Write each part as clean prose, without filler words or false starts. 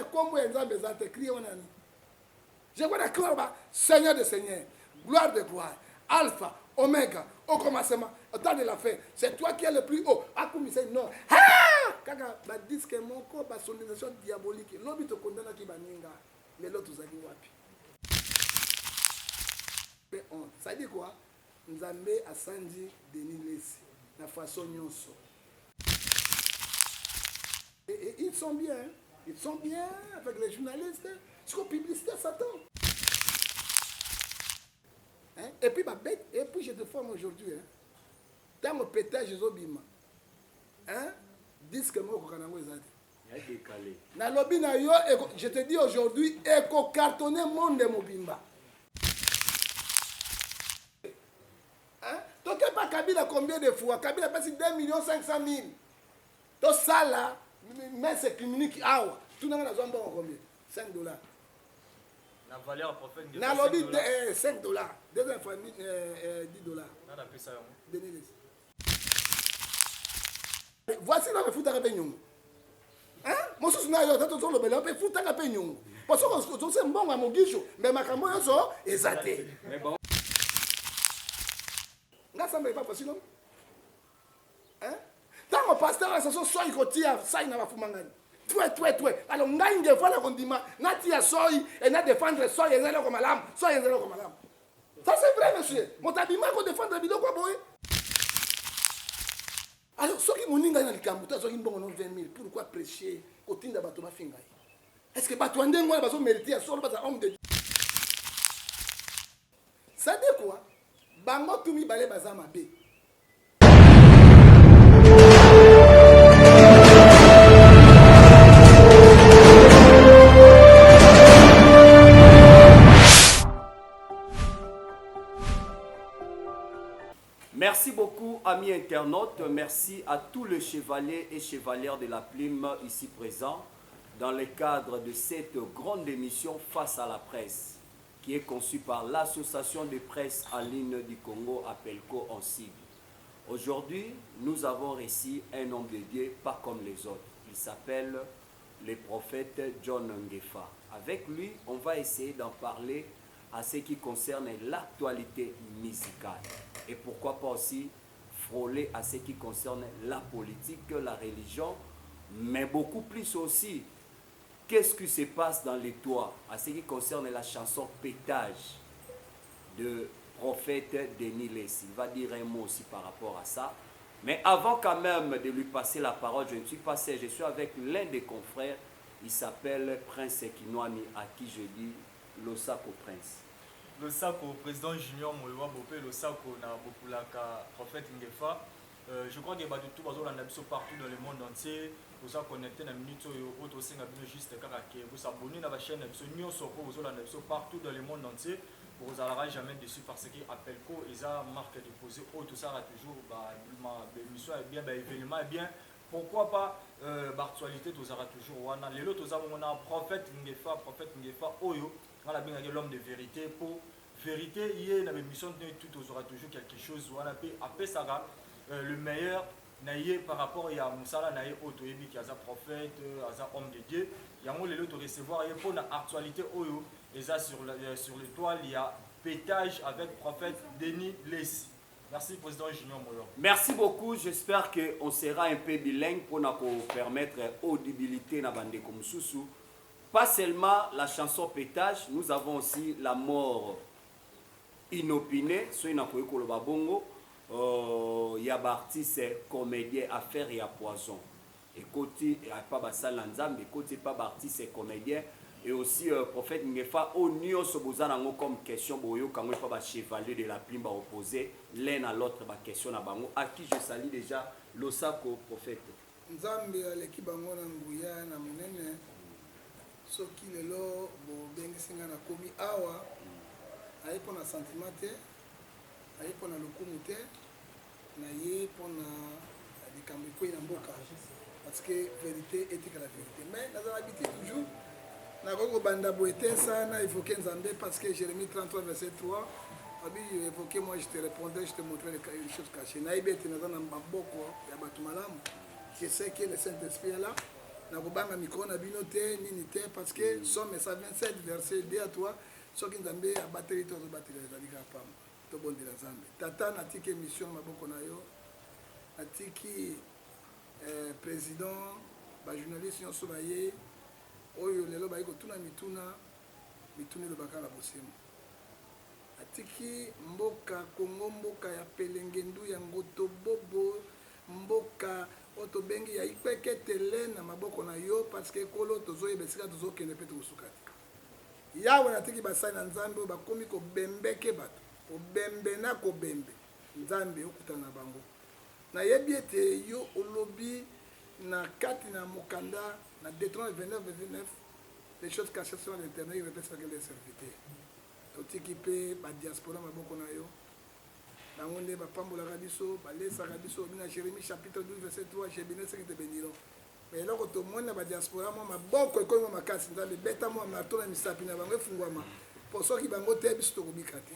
ya kombo ya Nzambe eza te, crie wana nini? Je crois na crie ba Seigneur de Seigneur, gloire de gloire, Alpha, Omega, au commencement, au temps de la fin. C'est toi qui es le plus haut. Akumisa non. Ha! Kaka ba disque moko ba sonorisation diabolique. Lobi to kondanaki baninga. Lelo tozali wapi? Pe honte. Ça dit quoi? Nzambe asanzi Denis Lessi na façon nyonso. Et, et ils sont bien, hein? ils sont bien avec les journalistes. Siko publicité Satan. Hein? Et puis ba bête, et puis je te forme aujourd'hui hein. Tango pétage ezobima. Hein? Disque moko kana ngo eza te. Nalobi na yo, je te dis aujourd'hui, eko cartonner monde mobimba. Hein? Tokepa Kabila combien de fois? Kabila apesi 2 millions 500 000. Tosala messe clinique awa. Tuna nga nazwa mbongo combien? 5 dollars. Na valeur prophète Nalobi 5 dollars. Deuxième fois 10 dollars. Nana pesa yango. Denis. Voici na efutaka mpe nyongo. Hein? Mosusu na yo ata tozolobela mpe efutaka mpe nyongo. Po soki ozose mbongo ya mogisho, mbe makambo nyonso eza te. Nga samba epa fasilo. Hein? Tango pasteur asaso soyi kotia sai na bafumangani. Twe twe twe. Alors ngai ngefa na kondima natia soyi et na défendre soyi eza eloko malamu. Soyi eza eloko malamu. Ça c'est vrai monsieur. Moto abima ko défendre biloko ya boye. Alors soki moninga na likambo to azwaki mbongo no 20 000 pourquoi prêcher kotinda bato bafinga ye? Est-ce que bato ya ndenge wana bazo mériter ya solo baza homme de Dieu? Ça dit quoi? Bango tu mibale baza mabe. Merci beaucoup, amis internautes. Merci à tous les chevaliers et chevalières de la plume ici présents dans le cadre de cette grande émission Face à la presse qui est conçue par l'association de presse en ligne du Congo, APELCO en sigle. Aujourd'hui, nous avons reçu un homme de Dieu pas comme les autres. Il s'appelle le prophète John Ngefa. Avec lui, on va essayer d'en parler à ce qui concerne l'actualité musicale. Et pourquoi pas aussi frôler à ce qui concerne la politique, la religion, mais beaucoup plus aussi qu'est-ce qui se passe dans les toits à ce qui concerne la chanson Pétage de prophète Denis Lessi. Il va dire un mot aussi par rapport à ça. Mais avant quand même de lui passer la parole, je ne suis pas seul, je suis avec l'un des confrères. Il s'appelle Prince Kinwani, à qui je dis Losako Prince. Losako président Junior Moyowa Bope, Losako na Bopulaka prophète Ngefa. Euh, je crois que bato tout bazolanda biso partout dans le monde entier boza connecté na minute oyo oyo tosenga bino juste kaka ke bosabonne na bachaîne na biso nyonso oyo bozolanda biso partout dans le monde entier bokozalaka jamais déçu parce que Appelco eza marque déposée oyo tosalaka toujours baémission ya bien baévénement ya bien pourquoi pas euh, baactualité tozalaka toujours wana lelo toza bongo na prophète Ngefa prophète Ngefa oyo nga nabengaki l'homme de vérité po Verite ye na b'emission ne tout tozwaka toujours quelque chose wana pe apesaka euh, le meilleur na ye par rapport ya mosala na ye oyo toyebi ki aza prophète aza homme de Dieu yango lelo to recevoir ye mpo na actualité oyo eza sur, la, euh, sur le toile ya pétage avec prophète Denis Lessi Merci président Junior Moyo. Merci beaucoup, j'espère que on sera un peu bilingue pour nous permettre audibilité na bandeko mususu. Pas seulement la chanson petage, nous avons aussi la mort inopinée, soki nakoki koloba bongo, euh, ya ba artistes comédiens, affaire ya poison ekoti epa basali na Nzambe, ekoti epa ba artistes comédiens et aussi euh, prophète Ngefa oyo nyonso boza nango comme question boyoka yango epa ba chevalier de la plume ba opposer l'un à l'autre ba question na bango à qui je salue déjà losako prophète. Nzambe aleki bango na nguya na monene soki lelo bobengisi nga nakomi awa naye mpo na sentiment te naye mpo na lokumu te naye mpo na likambo ekwei na mboka parce que verite etikala verite mais nazala habitude toujours nakoki kobanda boye te sa na évoquer Nzambe parce que Jérémie 33 verset 3 abi évoquer moi je te répondrai je te montrerai les choses cachées nayebi ete naza na maboko ya bato malamu je sais que le Saint-Esprit est là. Nakobanga micro na bino te, nini te, parce que Psaume 127 verset 2 à 3, soki Nzambe abateli to azobatela, ezali kaka pamba. Tobondela Nzambe. Tata, natiki émission na maboko na yo, natiki président, bajournaliste nyonso baye oyo lelo baye kotuna mituna, mituna elobaka na bosembo. Atiki mboka Kongo, mboka ya pelengendu, ya ngotobobo, mboka oyo tobengi ya ikpeketele, na maboko na yo, parce que ekolo tozoyeba esika tozokende mpe tokosuka te. Yawe, natiki basali na Nzambe oyo bakomi kobembeke bato, kobembe na kobembe. Nzambe, okutana na bango. Nayebi ete yo olobi na kati na mokanda na Deutéronome 29 29: "Les choses cachées sont à l'Éternel, il révèle les serviteurs." Totiki mpe badiaspora maboko na yo. Bango nde bapambolaka biso, balesaka biso. Obi na Jérémie chapitre 12 verset 3: "Je bénis ceux qui te béniront." Mais eloko tomoni na badiaspora, mwa maboko ekomi mwa makasi. Nzambe, beta mwa marteau na misapi na bango, efungwama, mpo soki bango te, biso tokobika te.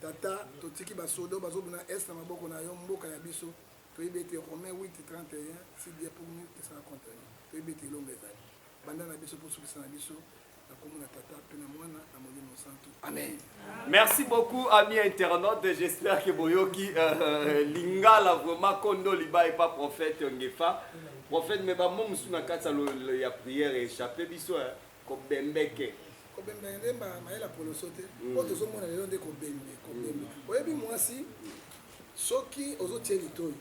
Tata, totiki basoda bazobuna est na maboko na yo. Mboka ya biso, toyebi ete Romain 8 31, "Si Dieu pour nous, qui sera contre nous?" Toyebi ete elongo ezali banda na biso mpo sukisa na biso, na kombo na Tata mpe na Mwana na Molimo Santu, amen. Merci beaucoup, amis internautes. J'espère que Boyoki Lingala vraiment kondo liba et pas prophète Ngefa. Prophète, mais ba mots na kati ya prière échappé biso, hein, kobembeke. Kobembe nde mayela poloso te. Oyo tozomona lelo nde kobembe, kobembe. Oyebi, mwasi, soki ozotie litoi,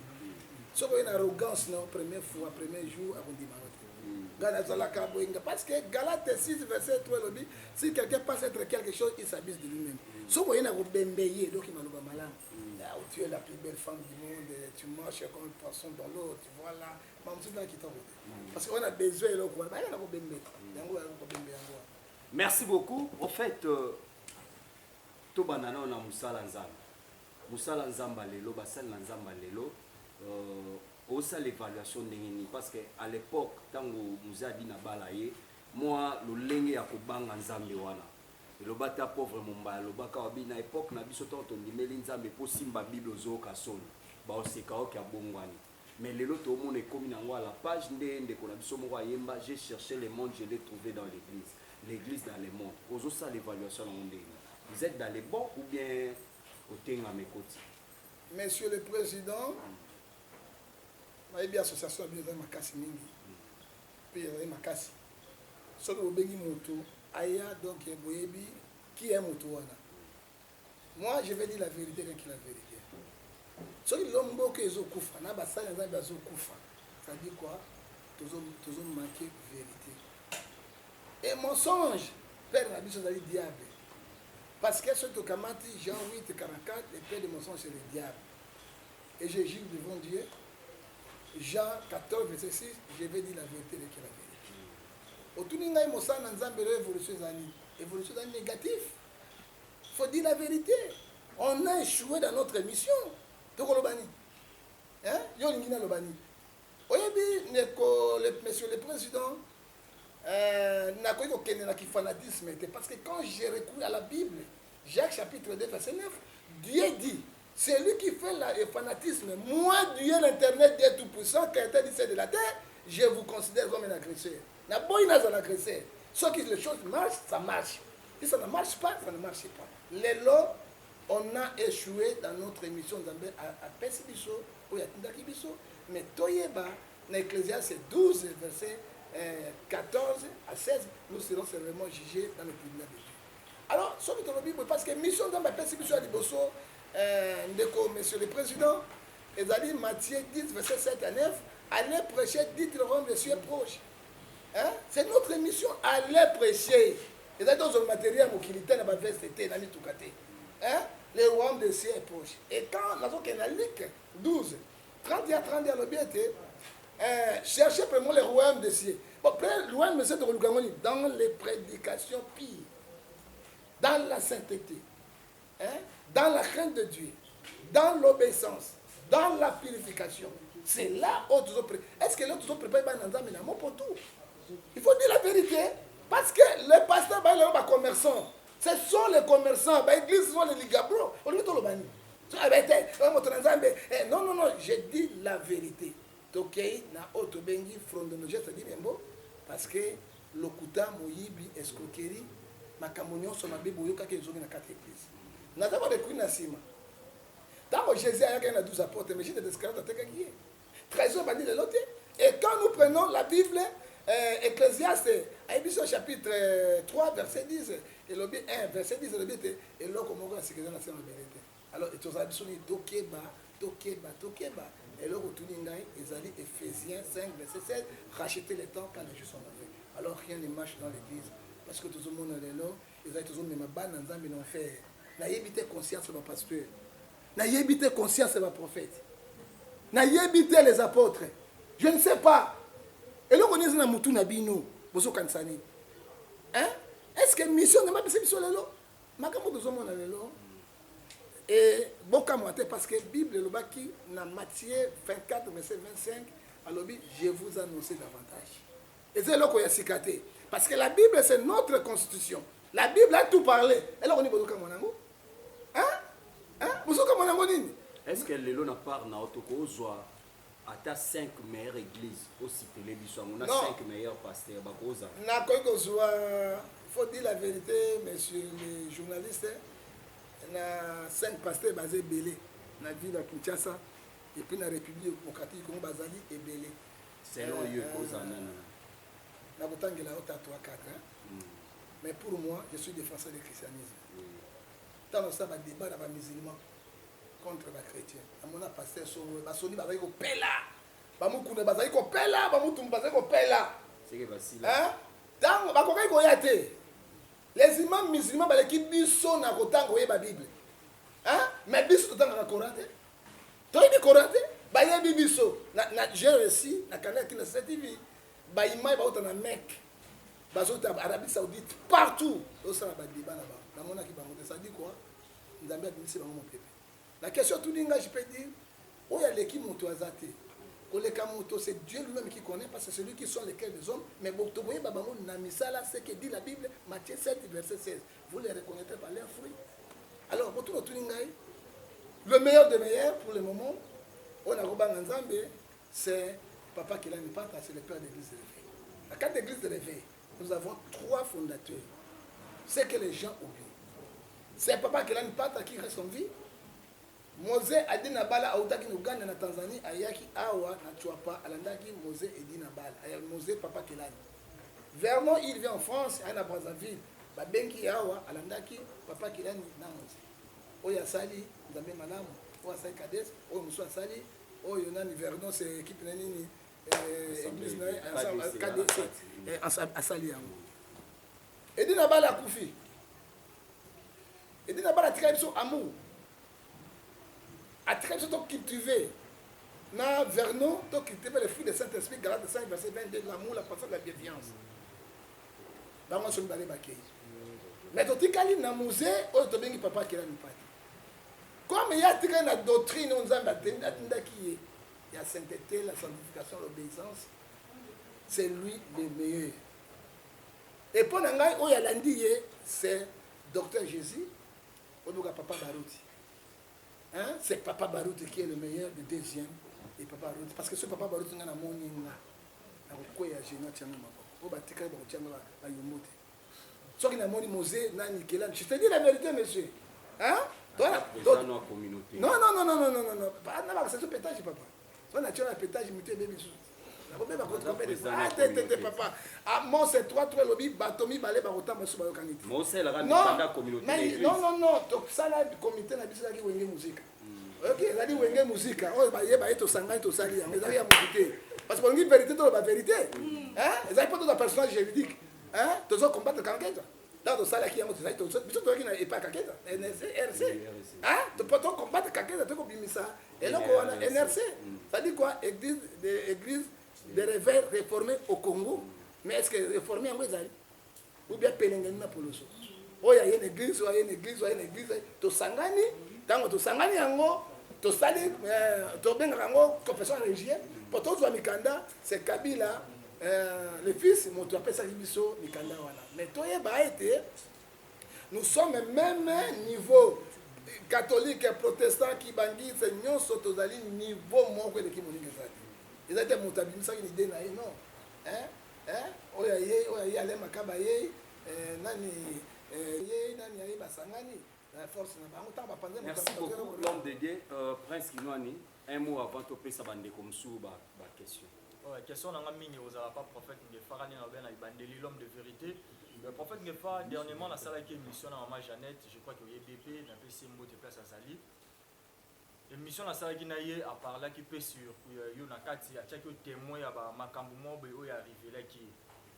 soki oye na arrogance na première fois, premier jour, akondima yo te. Ngai nazalaka boyenga, parce que Galate 6 verset 3 elobi: "Si quelqu'un pense être quelque chose, il s'abuse de lui-même." Soki oye na kobembe ye, doki maloba malamu: "Ah, tu es la plus belle femme du monde, tu marches comme un poisson dans l'eau, tu vois là." Mamosusu na kitoko te, parce que wana besoin eloko wana bayaka na kobembe yango, bayaka kobembe yango wana. Merci beaucoup. En fait, tobanda nao na mosala Nzambe. Mosala Nzambe lelo, basali na Nzambe lelo, osala évaluation ndenge nini? Parce que à l'époque, ntango Mzee adi na bala ye, mwa lolenge ya kobanga Nzambe wana, eloba ta pauvre Mombaya, alobaka wabi na époque na biso, ntango tondimeli Nzambe, mpo simba Bible ozoyoka soni, baoseka oki abongwani. Mais lelo tomona ekomi nango à la page. Nde ndeko na biso moko ayemba: "J'ai cherché le monde, je l'ai trouvé dans l'église, l'église dans le monde." Ozosala évaluation nango ndenge? Vous êtes dans les bons ou bien otengama ekoti? Monsieur le président, nayebi association ya bino ezali makasi mingi mpe ezali makasi. Soki bobengi moto aya, donc boyebi qui est moto wana. Moi, je vais dire la vérité, rien que la vérité. Soki lelo mboka ezokufa na basali na Nzambe bazokufa, ça dit quoi? Tozomanke vérité et mensonge. Père na biso ezali diable, parce que soki tokamati Jean 8 44, le père de mensonge, c'est le diable. Et je jure devant Dieu, Jean 14 verset 6, je vais dire la vérité, rien que la vérité. Otuni ngai, mosala na Nzambe lelo, évolution ezali, évolution ezali négatif. Faut dire la vérité, on a échoué dans notre mission. Tokoloba nini, hein? Yo olingi naloba nini? Oyebi, ndeko monsieur le président, nakoki kokende na kifanatisme te, parce que quand j'ai recours à la Bible, Jacques chapitre 2 verset 9, Dieu dit: "Celui qui fait le fanatisme, moi Dieu l'Éternel, Dieu tout-puissant, créateur du ciel de la terre, je vous considère comme un agresseur." Naboyi nazala agresseur. Soki les choses marchent, ça marche. Si ça ne marche pas, ça ne marche pas. Lelo on a échoué dans notre émission. Nzambe apesi biso oyo atindaki biso, mais toyeba na Ecclésiaste 12 verset 14 à 16, nous serons seulement jugés dans le tribunal de Dieu. Alors soki tolobi boye, parce que mission Nzambe apesi biso ya liboso, ndeko monsieur le président, ezali Matthieu 10 verset 7 à 9: "Allez prêcher, dites le royaume des cieux est proche." Hein? C'est notre mission, aller prêcher. Ezali tozwa matériel ya mokili te, na baveste te, na mituka te, hein? Le royaume des cieux est proche. Et quand nazokende na Luc 12 31 30, alobi ete "Cherchez premièrement le royaume des cieux." Bon, le royaume des cieux, tokoluka yango nini? Dans les prédications pures, dans la sainteté, hein? Dans la crainte de Dieu, dans l'obéissance, dans la purification. C'est là où toujours. Est-ce que là toujours préparé bana Nzambe na mopo tout? Il faut dire la vérité, parce que les pasteurs, ba les commerçants, ce sont les commerçants, ba église, ce sont les ligabro. Olingi toloba nini? Te moto na Nzambe, non, non, non, je dis la vérité. Tokei na oyo tobengi frondonologie, c'est-à-dire membo Parce que lokuta, moyibi, escroquerie, makambo nyonso mabe boyokaki ezongi na kati ya église. Naza kodekui na nsima. Ntango Jésus ayaki na 12 apôtres, mais Judas Iscariote atekaki ye. Trahison ebandi lelo te. Et quand nous prenons la Bible, Ecclésiaste ayebi biso chapitre 3 verset 10, elobi 1 verset 10, elobi ete eloko moko ya sika eza na se ya mabele te. Alors tozala biso nini? Tokeba, tokeba, tokeba. Eloko otuni ngai ezali Ephésiens 5 verset 16, racheter le temps car les jours sont mauvais. Alors rien ne marche dans l'église parce que tozomona lelo ezali tozomema bana Nzambe na enfer. Nayebi te conscience ya bapasteur, nayebi te conscience ya baprophète, nayebi te les apôtres, je ne sais pas eloko nini eza na mutu na bino, bozokanisa nini, hein? Est ce que mission nzambe apesi biso lelo, makambo tozomona lelo e bokamwa te, parce que Bible elobaki na Matthieu 24 verset 25, alobi: "Je vous annonce davantage." Eza eloko ya sika te, parce que la Bible, c'est notre constitution. La Bible a tout parlé. Eloko nini bozokamwa nango, hein? Hein? Bozokamwa nango nini? Est ce que lelo na part na yo tokozwa ata 5 meilleures églises ositele biso yango na 5 meilleurs pasteurs bakozala? Nakoki kozwa. Faut dire la vérité, monsieur les journalistes, na 5 pasteurs baza ebele na ville ya Kinshasa et puis na République démocratique Congo bazali ebele. Selon yo, ekozala nana? Nakotangela yo ta 3 4, hein? Mais pour moi, je suis défenseur du christianisme. Ntango osala badébat na bamusulman contre bachrétien, namona pasteur songo basoni bazali kopela, bamukuna bazali kopela, bamutumbu bazali kopela. Seke basila. Ntango bakokaki koya te, les imams musulmans baleki biso na kotanga, koyeba Bible, hein? Mais biso totangaka Coran te, toyebi Coran te, bayebi biso. Na j'ai réussi na canal na CCTV, baimai bauta na Mecque, bazota Arabie Saoudite, partout tosala badébat na bango, namonaki bango te. Ça dit quoi? Nzambe abimisi bango mopepe. La question tuni ngai, je peux dire oyo aleki moto aza te. Koleka moto, c'est Dieu lui-même qui connaît, parce que c'est lui qui sont les cœurs des hommes. Mais tokoyeba bango na misala, ce que dit la Bible, Matthieu 7 verset 16: "Vous les reconnaîtrez par leurs fruits." Alors botuna otuni ngai, le meilleur des meilleurs pour le moment, oyo nakobanga Nzambe, c'est papa Kelani Pata, c'est le père de l'église de réveil. La carte d'église de réveil, nous avons trois fondateurs. C'est que les gens oublient, c'est papa Kelani Pata qui reste en vie, Mose Adina Bala autaki na Uganda, na Tanzanie, ayaki awa na Tshuapa, alandaki Mose Edina Bala. Aya Mose papa Kelani. Vernon, il vient en France, aya na Brazzaville, babengi ye awa, alandaki papa Kelani na Mose. Oyo asali Nzambe malamu, oyo asali Kades, oyo mosusu asali oyo nani, Vernon, c'est équipe na nini, église na ye KDC, asali yango. Edina Bala akufi. Edina Bala atikali biso amour, atikali biso tocultive na Vernon, tocultive le fruit de Saint Esprit, Galate 5 verset 22, l'amour, la patience, la bienveillance. Bango nyonso mibale bakei, mais totikali na musée oyo tobengi papa Kelani Pati. Comme ye atikali na doctrine oyo Nzambe atindaki ye ya sainteté, la sanctification, l'obéissance, c'est lui le meilleur. Et mpo na ngai, oyo alandi ye, c'est docteur Jésus oyoka papa Baruti, hein? C'est papa Baruti qui est le meilleur, le deuxième et papa Baruti, parce que ce papa Baruti, nga namoni nga nakokweya genou, atianga maboko oyo batikali bakotianga bayombo te. Soki namoni Mose nani Kelani, je te dis la vérité, monsieur, hein? Non, non, non, non, non, non, non, non, na bakasa so pétage papa, so na tia na pétage mutu ebebi lisusu, nakobeba te te te papa. Amos 3 3 elobi bato mibale bakotamba so bayokani te. Non, non, non, tosala comité na biso, ezalaki Wenge Muzika. Oyoki, ezali Wenge Muzika oyo bayeba ye, tosangani, tosali yango. Ezali ya motu te, parce que bolingi vérité, toloba vérité, ezali mpo toza personnage juridique, tozo combattre Kankeza. Ntango tosalaki yango, biso tozalaki na epai Kakeza NRC, po tocombattre Kakeza, tokobimisa eloko wana NRC. C'est-à-dire quoi? Église de réveil réformé au Congo. Mais est ce que réformé yango ezali ou bien pelengeni na poloso? Oyo aye na église, oyo aye na église, oyo aye na église, tosangani. Ntango tosangani yango, tosali, tobengaka yango confession religieuse mpo tozwa mikanda. C'est Kabila le fils moto apesaki biso mikanda wana. Mais toyeba ete nous sommes même niveau, catholique, protestant, kibangise, nyonso tozali niveau moko. Eleki moninga eza te, eza te moto abimisaki idée na ye, non, hein? Eh, oyo aye, oyo aye Alain Makaba aye, eh, nani eh, ye nani aye basangani na force na bango ntango bapanza. Merci beaucoup, l'homme de Dieu. Prince Kinwani, un mot avant topesa bandeko mosusu ba question. Ouais, question na nga mingi ozala pa prophète Ngefa kani na na ibandeli, l'homme de vérité. Le prophète Ngefa, dernièrement nasalaki émission na mama Jeannette, je crois que oyebi mpe, napesi ye mbote place azali. Émission nasalaki na ye, aparlaki mpe sur yo na kati, atiaki yo témoin ya bamakambo moko boye oyo arrivelaki ye.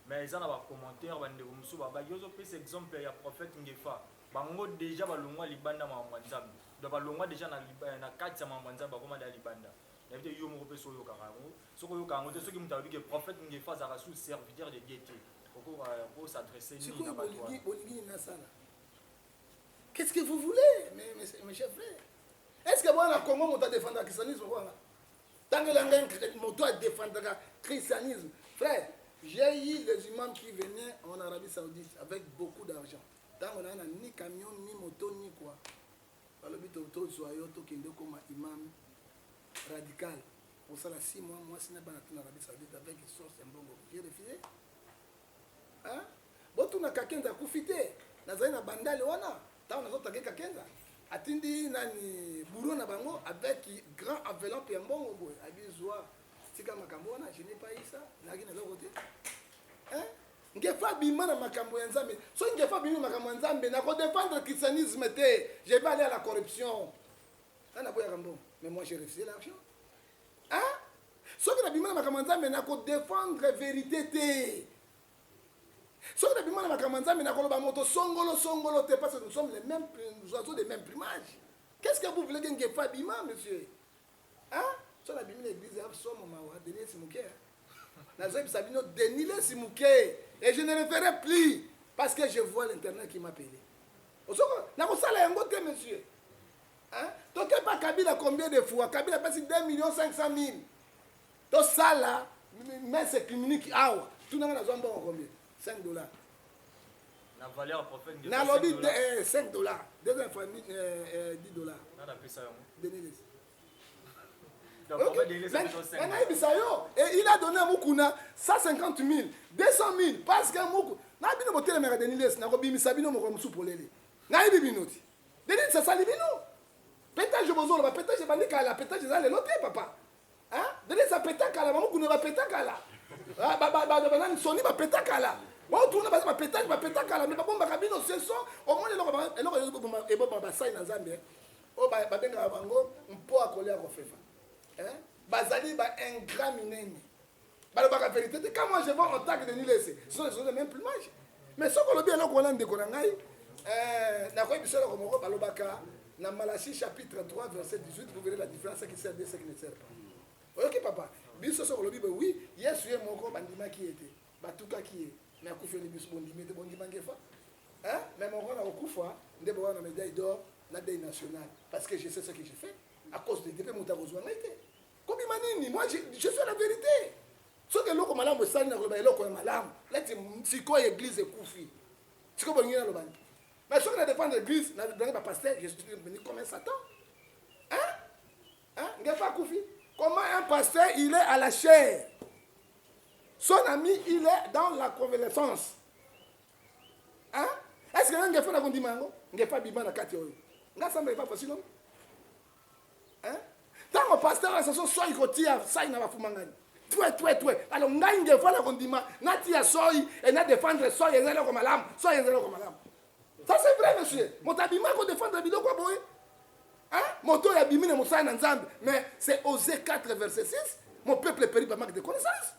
Mais eza na bacommentaire, bandeko mosusu babaki ozopesa exemple ya prophète Ngefa, bango déjà balongwa libanda makambo ya Nzambe. Donc balongwa déjà na kati ya makambo ya Nzambe, bakoma da libanda. Nayebi te yo moko mpe so oyokaka yango. Soki oyokaka yango te, soki moto alobi ke prophète Ngefa azalaka sous serviteur de Dieu te, okos'adresse nini Sikoyo na bato wana? Bolingi nini nasala? Qu'est-ce que vous voulez, mes chers frères? Est-ce que bwana Congo moto adefendaka christianisme wana? Tangela ngai moto adefendaka christianisme. Frère, j'ai eu les imams qui venaient en Arabie Saoudite avec beaucoup d'argent. Ntango naa na ni camion, ni moto, ni quoi, balobi tozwa yo, tokende okoma imam radical, osala 6 mois, mwasi na bana to na Arabie Saoudite avec source ya mbongo. J'ai refusé, hein? Botuna Kakenza, akufi te, nazali na bandale wana. Ntango nazotake Kakenza, atindi nani, bureau na bango, avec grand enveloppe ya mbongo boye, abizwa tika makambo wana. Je n'ai pas eu ça, nazalaki na eloko te, hein? Ngefa abima na makambo ya Nzambe. Soki Ngefa abimi na makambo ya Nzambe, nakodefendre christianisme te, je vais aller à la corruption. Nga naboyaka mbongo, mais moi j'ai refusé l'argent, hein? Soki nabima na makambo ya Nzambe, nakodefendre vérité te. Soki nabima na makambo ya Nzambe, nakoloba moto songolo songolo te, parce que nous sommes les mêmes oiseaux de même plumage. Qu'est-ce que vous voulez que Ngefa abima, monsieur, hein? So nabimi na église ya somo, mawa. Denis Moke, nazoyebisa bino, Denis Lesi Moke, et je ne le ferai plus parce que je vois l'internet qui m'appelle. Osoko nakosala yango te, monsieur, hein? Tokepa Kabila combien de fois? Kabila apesi 2 millions 500 000, tosala messe clinique awa. Tunanga, nazwa mbongo combien? 5 dollars. Na valeur ya prophète Ngefa? Nalobi 5 dollars. 5 dollars, deuxième fois 10 dollars. Nani apesa yango? Denis Lesi. Donc prophète Denis Lesi apesa 5. Nayebisa yo, et il a donné à Mukuna 150 000, 200 000, parce que Muku na bino botelemaka Denis Lesi. Nakobimisa bino moko mosusu polele. Nayebi bino ti Denis Lesi asali bino pétage. Bozoloba pétage ebandi kala, pétage eza lelo te, papa. Hein? Denis Lesi apeta kala, bamukuna bapeta kala. Ah, banani soni bapeta kala, baotuna baza bapétage, bapeta kala, mais babombaka bino. Ce sont omoni eloko eloko ebomaka basali na Nzambe oyo babengaka bango mpo akolia kofefa. Hein? Bazali baingrat minene, balobaka vérité te. Quand moi je vois en tant que Denis Lese, ce sont les oiseaux de même plumage. Mais soki olobi eloko wana, ndeko na ngai, nakoyebi biso eloko moko balobaka na Malachie chapitre 3 verset 18, vous verrez la différence, ce qui sert Dieu, ce qui ne sert pas. Oyoki papa biso, soki olobi boye, oui, Yesu ye moko bandimaki ye te, batukaki ye, mais akufeli biso. Bondimi te, bondima Ngefa, hein? Mais moko na kokufa nde bowana na médaille d'or na deuil national, parce que je sais ce que j'ai fait à cause de Dieu. Mpe moto akozwa ngai te kobima nini. Moi je fais la vérité. Soki eloko malamu esali, na koloba eloko ya malamu. Leti sikoyo église ekufi, sikoyo bolingi naloba nini? Mais soki na défendre église, na bapasteur, je suis venu comme un Satan, hein? Hein? Ngefa akufi. Comment un pasteur, il est à la chaire, son ami, il est dans la convalescence, hein? Est ce que nga Ngefa nakondima yango? Ngefa bima na kati oyo, nga samba epa facile, hein? Ntango pasteur asaso soi kotia sai na bafumangani twe twe twe, alors ngai Ngefa na kondima natia soi e na défendre soi eza eloko malamu, soi eza eloko malamu. Ça c'est vrai, monsieur. Moto abima kodéfendre biloko ya boye, hein? Moto oyo abimi na mosala na Nzambe, mais c'est Osée 4 verset 6, mon peuple périt par manque de connaissance.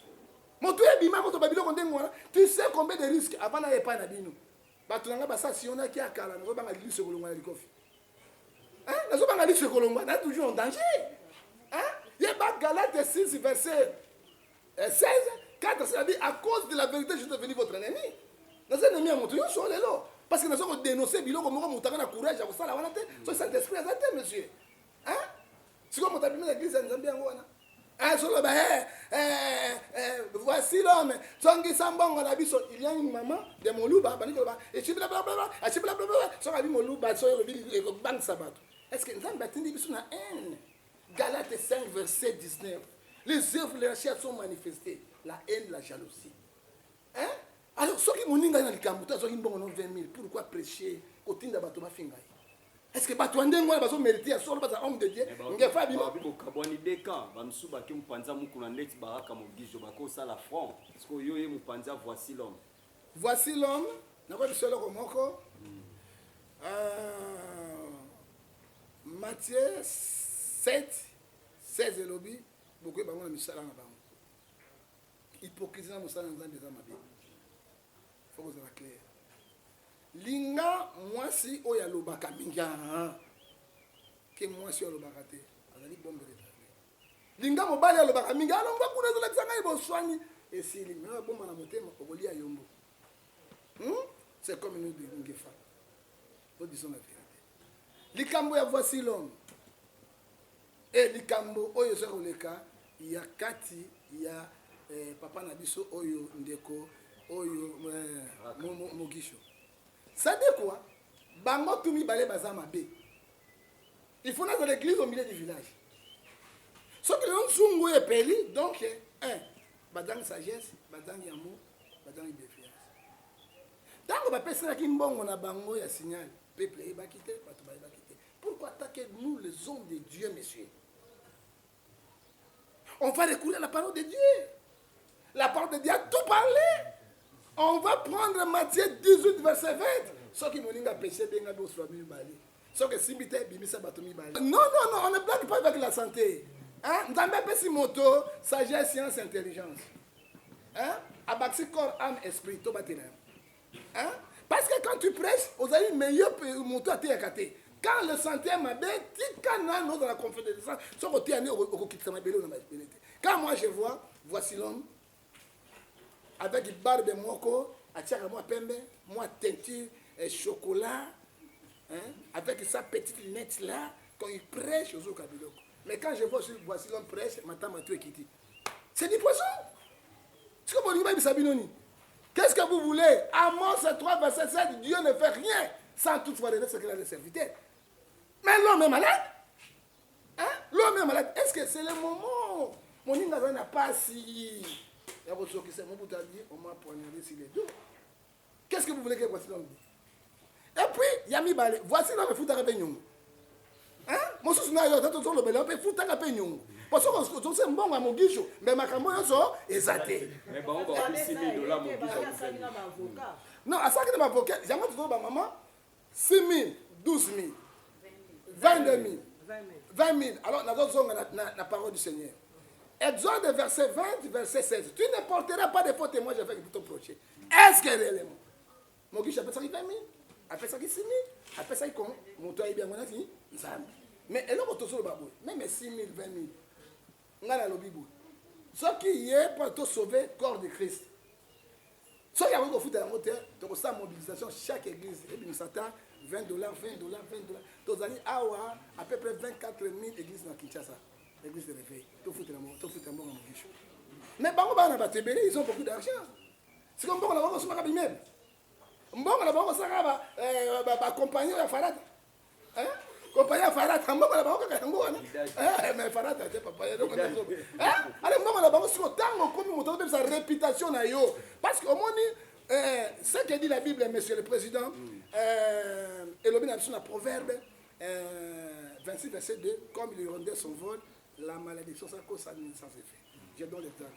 Moto oyo abima kotoba biloko ndenge wana, tu sais combien de risques avant na epai na bino? Bato na ngai basasionaki ya kala. Nazobanga liso ekolongwa na likofi, hein? Nazobanga liso ekolongwa na toujours en danger, hein? Yeba Galate 6 verset 16 4, c'est-à-dire à cause de la vérité je suis devenu votre ennemi. Naza ennemi ya moto nyonso lelo, parce que naza kodénonce biloko moko moto aka na courage ya kosala wana te, so Saint Esprit aza te, monsieur, hein? Sikoyo moto abimi na église ya Nzambe yango wana soloba: "Voici l'homme, tongisa mbongo na biso." Il y a une maman de Moluba bandi koloba eciblablabla aciblablabla. Soki abi Moluba, soki olobi ekobangisa bato. Est ce que Nzambe atindi biso na haine? Galate 5 verset 19, les œuvres de la chair sont manifestées: la haine, la jalousie. Hein? Alors soki moninga ye na likambo to azwaki mbongo no 20 000, pourquoi prêcher kotinda bato bafinga ye? Est-ce que bato ya ndenge wana bazo mériter ya solo baza homme de Dieu? Ngefa bima. Babi bokabwani deka bamisusu bake mopanzi ya mukuna ndeti Baraka Mogijo bakosala front parce que yo ye mopanzi ya Voici l'homme. Voici l'homme, nakoyebi biso eloko moko. Matthieu 7 16 elobi bokoyeba bango na misala na bango. Hypocrisie na mosala na Nzambe eza mabe. Faut kozala clair. Linga mwasi oyo alobaka mingi ke mwasi oyo alobaka te azali bombe retardé. Linga mobali alobaka mingi alongwa kuna ezolakisa ngai boswani esili me abomba na motema okolia yombo. C'est comme nous de Ngefa. Nous disons la vérité. Likambo ya Voici l'homme. E likambo oyo eza koleka ya kati ya papa na biso oyo ndeko oyo Mogisho. Ça dit quoi? Bango tu mibale baza mabe. Il faut nazala l'église au milieu du village. Soki lelo nzungu oyo epeli, donc un bazangi sagesse, bazangi amour, bazangi bienveillance. Ntango bapeselaki mbongo na bango ya signal, peuple eyebaki te, bato bayebaki te. Pourquoi attaquer nous les hommes de Dieu, monsieur? On va recourir à la parole de Dieu. La parole de Dieu a tout parlé. On va prendre Matthieu 18, verset 20. Soki moninga péché, benga boswa mibale. Soki esimbi te, bimisa bato mibale. Non, non, non, on ne blague pas avec la santé. Hein? Nzambe apesi moto, sagesse, science, intelligence. Hein? Abakisi corps, âme, esprit, to batela. Hein? Parce que quand tu prêches, ozali meilleur moto ateyaka te. Quand le santé mabe, tika nano dans la confédération, soki oteya nde okokitisa mabele na mabele te. Quand moi je vois, Voici l'homme, avec barbe moko, atiaka mwa pembe, mwa teinture, et chocolat, hein, avec sa petite lunette là, quand il prêche, ozoyoka biloko. Mais quand je vois sur Voici l'homme prêche, matama tout ekiti. C'est du poison. Ce que bolingi bayebisa bino nini? Qu'est-ce que vous voulez? Amos 3, verset 7, Dieu ne fait rien sans toutefois révéler ce qu'il a de serviteur. Mais l'homme est malade. Hein? L'homme est malade. Est-ce que c'est le moment? Moninga aza na pasi ya kozokisa mobutu a dit on m'a poignardé sur les dos. Qu'est-ce que vous voulez que Voici l'homme dise? Et puis ya mibale, Voici l'homme efutaka mpe nyongo. Hein? Mosusu na yo ata tozolobela mpe efutaka mpe nyongo. Po soki ozokisa mbongo ya Mogisho, mbe makambo nyonso eza te. Mais bango bakoki 6 000 dollars Mogisho akufeli. Non, asalaki na baavocat yango tozoloba mama 6 000, 12 000, 22 000, 20 000. Alors nazozonga na parole du Seigneur. Exode verset 20, verset 16. Tu ne porteras pas de faux témoignages avec ton prochain. Est-ce que réellement Mogisho apesaki 20 000, apesaki 6 000, apesaki kon moto ayebi yango nati Nzambe. Mais eloko tozoloba boye, même 6 000, 20 000, ngai nalobi boye, soki ye mpo tosauve corps de Christ, soki akoki kofuta yango te, tokosala mobilisation, chaque église ebimisa ata 20 $, 20 $, 20 $. Tozali awa à peu près 24 000 églises na Kinshasa, église de réveil, tofutela mbongo ya Mogisho. Mais bango bana bato ebele, ils ont beaucoup d'argent. Sikoyo mbongo na bango kosomaka bimebe, mbongo na bango kosalaka bacompagnie ya farata, compagnie ya farata, mbongo na bango kaka yango wana. Mais farata te papa, ale mbongo na bango. Sikoyo ntango okomi moto azobebisa réputation na yo, parce que omoni ce que dit la Bible, monsieur le président, elobi na biso na Proverbe 26 verset 2, comme il rendait son vol, la malédiction ça cause sans effet. Je donne l'exemple.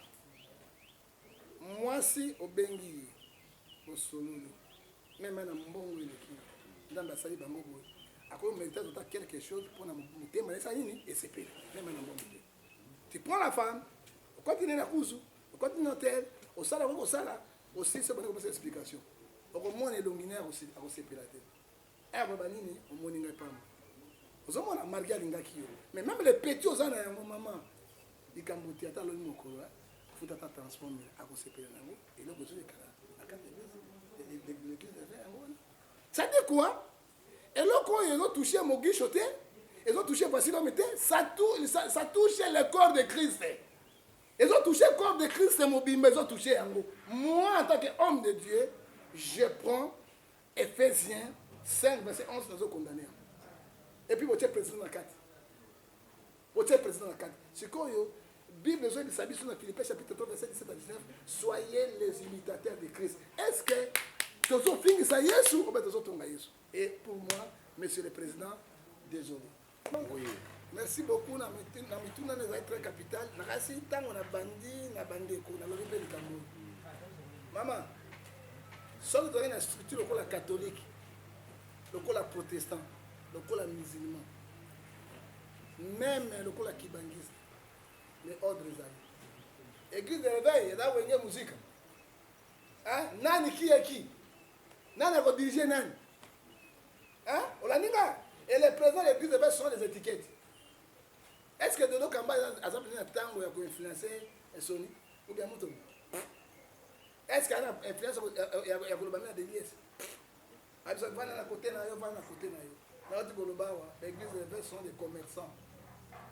Mwasi obengi ye, osololi même na mbongo eleki, Nzambe asali bango boye, akoki mérite ata quelque chose mpona motema esala nini, esepela, même na mbongo te. Tu prends la femme, okoti ne na kuzu, okoti na hotel, osala, okoki kosala osilisi, obandi kopesa explication, okomona elongi ne akosepela te. Akoloba nini? Omoni ngai pamba, ozomona marke alingaki yo, mais même le petit oza na yango mama likambo te. Ata alobi mokolo futa ata transport, mais akosepela na yango. Eloko ezolekana na kati l'église yango wana, ça dit quoi? Eloko oyo ezotouche Mogisho te, ezotouche Voici l'homme te, ça touche le corps de Christ, ezotouche corps de Christ mobimba, ezotouche yango. Moi, en tant que homme de Dieu, je prends Ephésiens 5 verset 11, nazokondamne yango. Et puis botie président na kati, botie président na kati. Sikoyo Bible ezoyebisa biso na Philippiens chapitre 3 verset 17 à 19, soyez les imitateurs de Christ. Est-ce que tozofingisa Yesu ou bien tozotonga Yesu? Et pour moi, monsieur le président, désolé. Oui. Merci beaucoup na mituna na ezali très capital. Nakasi ntango na bandi na bandeko nalobi mpe likambo oyo. Mama, soki tozali na structure lokola catholique, lokola protestant, lokola musulman, meme lokola kibangiste, mais ordre ezali. Église de réveil eza wenge muzika. Hein? Nani qui est qui? Nani ako diriger nani? Hein? Olandi nga? Et les présidents de l'église de réveil sont des étiquettes. Est-ce que Dodo Kamba aza mpenza na ntango ya koinfluencer Sony ou bien Mutombo? Est-ce qu'il a influence ya koloba na Denis? Abisa vanda na côté na yo, vanda na côté na yo. Nauti koloba awa, l'église de réveil sont des commerçants.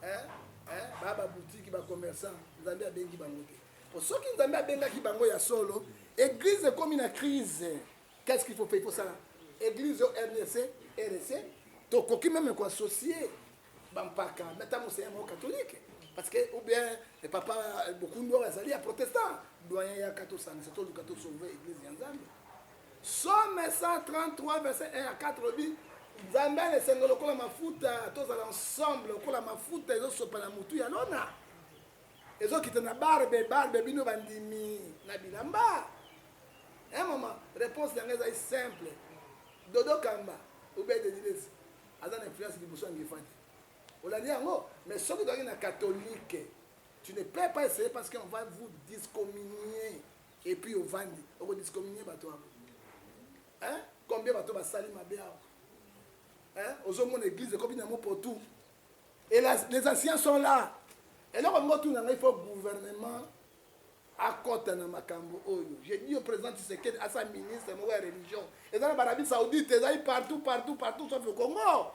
Hein? Hein? Ba ba boutique ba commerçants, Nzambe abengi bango te. Po soki Nzambe abengaki bango ya solo, église ekomi na crise. Qu'est-ce qu'il faut faire? Il faut ça. Église RDC, RC, tokoki même ko associer bampaka, mais tango c'est un mot catholique. Parce que ou bien le papa Bokundu azali ya protestant, doyen ya kato sangisa toluka to sauver église ya Nzambe. Psaume 133 verset 1 à 4 lobi Nzambe ana esengo lokola mafuta, tozala ensemble lokola mafuta ezosopa na mutu ya lona, ezokita na barbe barbe bino bandimi na bilamba. Hein maman, réponse na ngai ezali simple. Dodo Kamba ou bien Denis Lessie aza na influence liboso ya Ngefa te. Olandi yango, mais soki tozalaki na catholique, tu ne peux pas essayer parce qu'on va vous discommunier. Et puis ovandi, oko discommunier bato awa. Hein? Combien bato basali mabe awa? Hein? Ozomona église ekomi na mopotu. Et la, les anciens sont là. Eloko yango tuna ngai, il faut gouvernement akota na makambo oyo. J'ai dit au président Tshisekedi asa ministre moko ya religion. Eza na Arabie Saoudite, ezali partout partout partout sauf au Congo.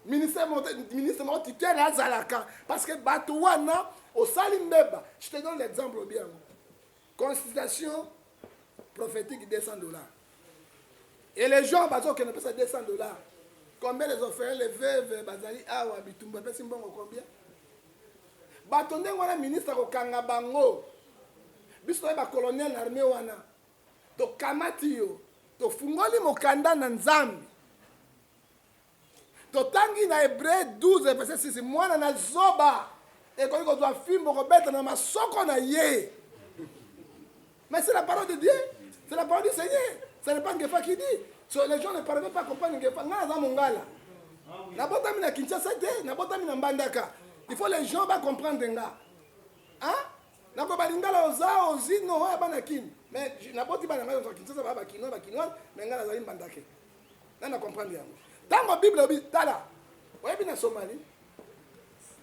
Ministère ministre moko tutelle azalaka parce que bato wana osali mbeba. Je te donne l'exemple obi yango. Consultation prophétique 200 $. Et les gens bazokende pesa 200 $. Combien les orphelins, les veuves bazali awa bitumba pesi mbongo combien? Bato ndenge wana ministre akokanga bango. Biso toye ba colonel na armée wana. Tokamati yo. Tofungoli mokanda na Nzambe. Totangi na Hébreu 12 verset 6, mwana na zoba ekoki kozwa fimbo kobeta na masoko na ye. Mais c'est la parole de Dieu, c'est la parole du Seigneur. Ce n'est pas Ngefa qui dit. So, les gens ne parviennent pas à comprendre Ngefa. Nga naza mongala. Nabotami na Kinshasa te, nabotami na Mbandaka. Il faut les gens ba comprendre nga. Hein? Nakoba lingala oza ozino oya bana kini. Mais naboti bana ngai na Kinshasa ba ba kinois ba kinois, mais nga nazali Mbandake. Na na comprendre yango. Tango Bible obi tala. Oyebi na Somalie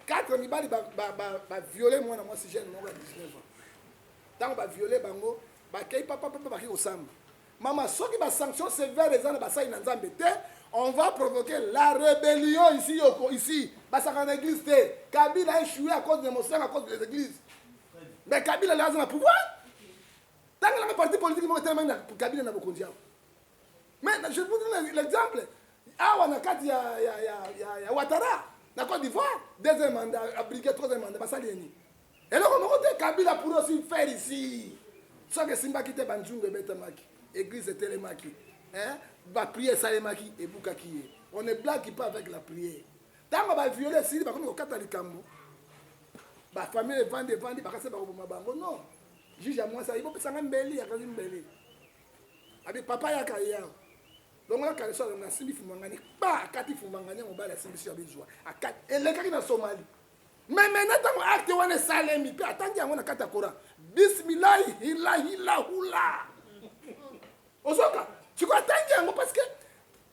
quatre mibali ba ba ba, ba violer mwana mwasi jeune moko ya 19 ans. Tango ba violer bango, bakei papa papa bakei kosamba. Mama, soki ba sanction sévère eza na basali na Nzambe te, on va provoquer la rébellion ici ici. Basaka na église te. Kabila a échoué à cause de Moseng, à cause des églises. Mais Kabila aza na pouvoir. Tango na parti politique moko etelemaki na Kabila na bokonzi awa. Mais je vous donne l'exemple. Awa na kati ya Ouattara na Côte d'Ivoire, deuxième mandat, abrigué troisième mandat, basali nini? Eloko moko te. Kabila pour aussi faire ici. Soki esimbaki te, banzungu ebetamaki, église etelemaki, hein? Baprière esalemaki, ebukaki ye. On ne blague pas avec la prière. Ntango baviole esili, bakomi kokata likambo, bafamille evandi evandi, bakasi bakoboma bango. Non, juge ya mwasi ayi bopesanga mbeli, akangi mbeli, abi papa yaka ye awa, longola kaleso, alonga, asimbi fumangani kpa, akati fumangani ya mobali, asimbisi ya bizwa, akati. Elekaki na Somalie. Mais maintenant, ntango acte wana esalemi mpe atangi yango na kati ya Coran, bismillahi hilahilahula, ozoka sikoyo atangi yango parce que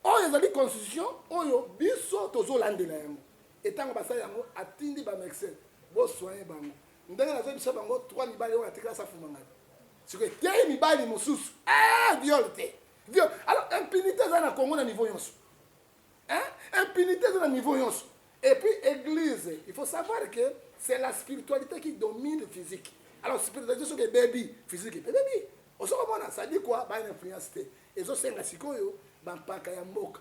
oyo ezali constitution oyo biso tozolandela yango. Etango basali yango, atindi bamédecin bosoigne bango. Ndenge nazoyebisa bango, trois mibali oyo atikala safumangani, sikoyo eteyi mibali mosusu viol te, viol. Alors impunité eza na Congo na niveau nyonso, hein? Impunité eza na niveau nyonso. Et puis église, il faut savoir que c'est la spiritualité qui domine le physique. Alors spiritualité soki ebebi, physique ebebi. Osokomona, ça dit quoi? Bana influence te. Ezosenga sikoyo bampaka ya mboka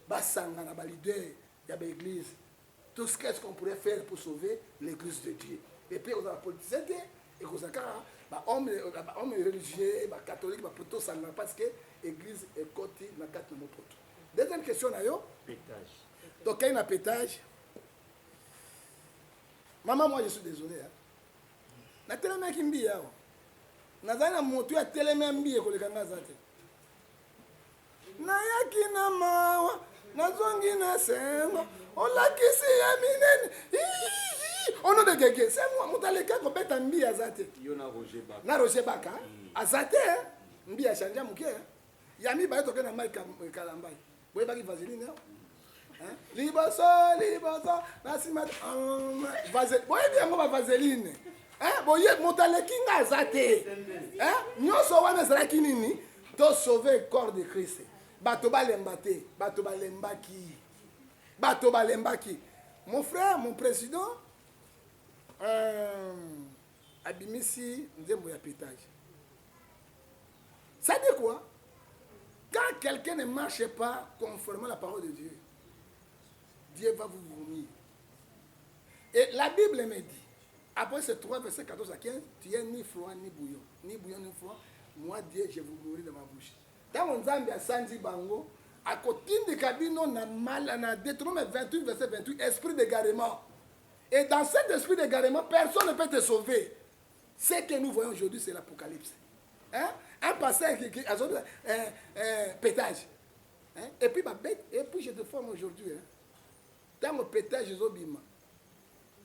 basanga na baleader ya baéglise, tout ce qu'est-ce qu'on pourrait faire pour sauver l'église de Dieu. Et puis ekozala politicien te, ekozala kaka ba homme ba homme religieux, ba catholique, ba tosangana parce que église ekoti na kati na mopoto. Deuxième question na yo. Pétage. Tokei na pétage. Maman, moi je suis désolé. Hein. Natelemaki mbi awa. Nazali na moto ya telemi mbi ekoleka nga aza te. Nayaki na mawa, nazongi na sengo, olakisi ya minene. Au nom de Gege, c'est moi, moto aleki akobeta mbi aza te. Yo na Roger Baka. Na Roger Baka, aza te. Mbi achange moke. Ya mibale tokei na Mike Kalambai. Boyebaki vaseline awa? Hein? Liboso, liboso, na nsima, boyebi yango ba vaseline. Hein? Boye, moto aleki nga aza te. Hein? Nyonso wana ezalaki nini? To sauver corps de Christ. Bato balemba te, bato balembaki. Bato balembaki. Mon frère, mon président, abimisi nzembo ya pétage. Ça dit quoi? Quand quelqu'un ne marche pas conformément à la parole de Dieu, Dieu va vous vomir. Et la Bible me dit, après ces 3 versets 14 à 15, tu es ni froid ni bouillon, ni bouillon ni froid, moi Dieu, je vous vomir dans ma bouche. Tango Nzambe asanzi bango, akotindika bino na mal, na Deutéronome 28, verset 28, esprit d'égarement. Et dans cet esprit d'égarement, personne ne peut te sauver. Ce que nous voyons aujourd'hui, c'est l'Apocalypse. Hein? Un pasteur qui a pétage. Hein? Et puis, ma bête, et puis je te forme aujourd'hui. Hein? Dans mon pétage, je suis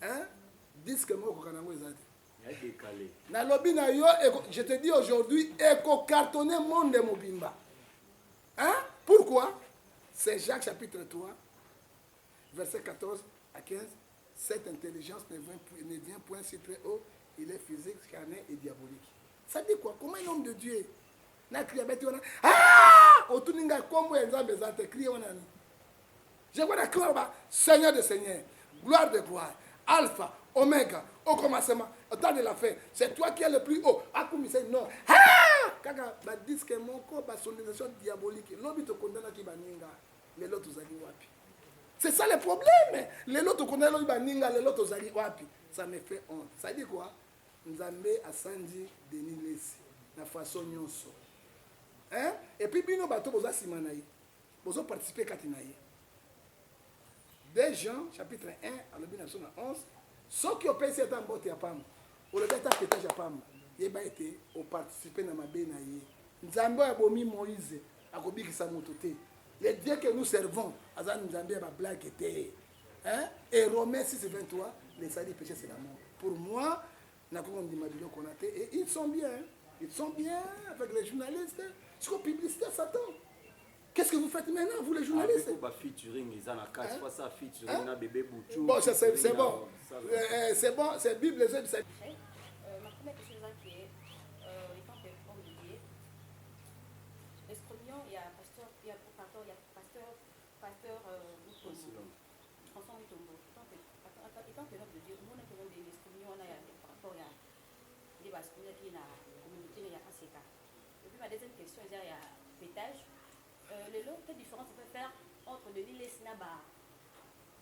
hein? Disque moko kanango ezate. Ya décalé. Na lobi na yo, je te dis aujourd'hui, eko cartonner monde mobimba. Hein? Pourquoi? C'est Jacques chapitre 3, verset 14 à 15. Cette intelligence ne vient point si très haut, il est physique, charnel et diabolique. Ça dit quoi? Comment un homme de Dieu n'a crié bête wana? Ah! Otuninga kombo ya Nzambe eza te crié wana ni. Je vois la gloire ba Seigneur de Seigneur, gloire de gloire, Alpha, Omega, au commencement, au temps de la fin. C'est toi qui es le plus haut. Akumisa non. Ah! Kaka ba disque moko ba sonorisation diabolique. Lobi to condamna ki baninga. Lelo tozali wapi? C'est ça le problème. Lelo to condamna lobi baninga, lelo tozali wapi? Ça me fait honte. Ça dit quoi? Nzambe asanzi Denis Lessi na façon nyonso. Hein? Et puis bino bato boza sima na ye. Bozo participer kati na ye. 2 Jean chapitre 1 alobi na biso na 11, soki opesi ata mbote ya pamba, olobi ata pétage ya pamba, yeba ete oparticiper na mabe na ye. Nzambe oyo abomi Moïse akobikisa moto te. Le Dieu que nous servons aza Nzambe ya ba blague te. Hein? Et Romains 6, 23, le salut du péché c'est la mort. Pour moi, nakoki kondima biloko wana te. Et ils sont bien, hein? Ils sont bien avec les journalistes. C'est publicité Satan. Qu'est-ce que vous faites maintenant, vous les journalistes? Avec ba featuring, ils en ont quatre Hein? fois ça featuring Hein? na bébé Bouchou. Bon, ça, c'est featuring bon. na- ça, ça. C'est bon, c'est Bible, les autres, c'est Ma première question, c'est qui est, étant que homme de Dieu, l'escromion, il y a pasteur, il y a, pardon, il y a pasteur, pasteur Mutombo. François Mutombo. Étant que, attends, attends, étant que homme de Dieu, nous, on a besoin de l'escromion, on a, par rapport à les bases, on a qui dans la communauté, il y a ACK. Et puis ma deuxième question, c'est il y a pétage. Le lot, quelle différence on peut faire entre Denis Lessie na ba,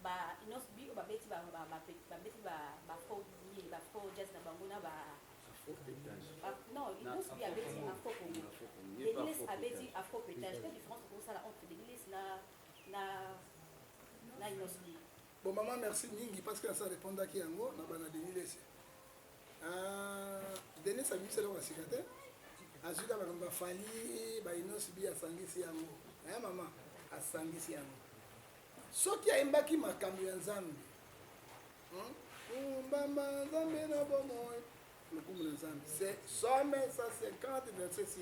ba Innoss'B ou ba Betty, ba, ba, ba, ba, Betty, ba, ba faux billet, ba faux jazz na bango na ba, Afro pétage. ba, non, Na Innoss'B a Betty Afro Afro Congo. Congo. Afro Congo. Denis Pas Lessie Afro a Betty pétage. Afro pétage. Quelle différence on peut faire entre Denis Lessie na, na, na Innoss'B? Bon, maman, merci mingi parce que ça répond à qui yango na bana Denis Lessie. Denis a mis eloko ya sika te. Azwika makambo bafali, ba Innoss'B asangisi yango. Hein, maman, asangisi yango. Soki ayembaki makambo ya Nzambe. Kumbamba Nzambe na bomoi. Lokumu na Nzambe. C'est Psaume 150, verset 6.